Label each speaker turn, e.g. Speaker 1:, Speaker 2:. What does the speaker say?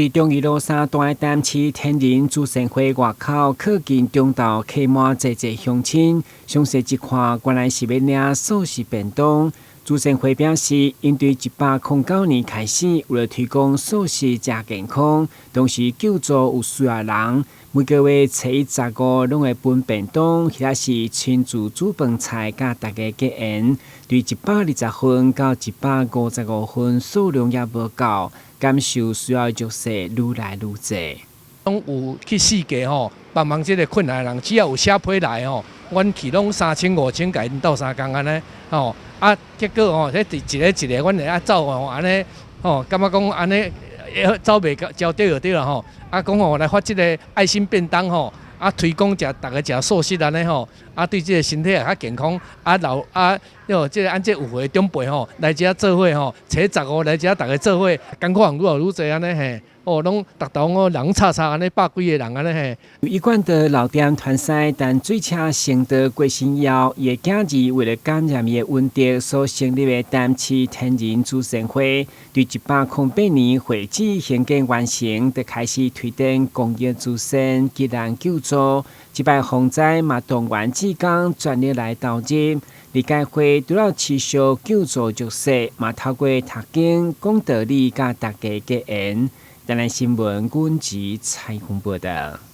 Speaker 1: 佇忠義路三段的台南市天仁慈善會外口，靠近中道客滿濟濟鄉親，詳細一看，原來是欲領素食便當。慈善會表示，𪜶對109年開始，為了推廣素食誠健康，同時救助有需要的人，每個月初一十五攏會分便當，或者是親自煮飯菜，佮大家結緣。對120分到155份數量也無夠，感受需要弱勢愈來愈濟。
Speaker 2: 攏有去四界吼，幫忙這个困難的人，只要有寫批來吼，阮去攏三千五千共𪜶鬥相共按呢吼。啊，結果吼，彼一个一個，阮會愛走吼，按呢吼，感覺講按呢走袂到焦對就對啦吼。啊，講吼來發這个愛心便當吼，啊，推廣食逐个食素食按呢吼，啊，對這个身體也較健康。啊，老啊，喲，這个按這有歲長輩吼來遮做伙吼，初十五來遮逐个做伙，艱苦人愈來愈濟按呢嘿。哦，攏逐棟哦人吵吵按呢百幾个人按呢嘿。
Speaker 1: 一貫的老店團西淡水車成德過身以後，伊的囝兒為了感念伊的恩德所成立的台南市天仁慈善會，對108年會址興建完成，就開始推展公益慈善、急難救助。這擺洪災嘛動員志工全力來投入。歷屆會除了持續救助弱勢，嘛透過讀經、講道理，佮大家結緣。台南新聞阮子采訪報道。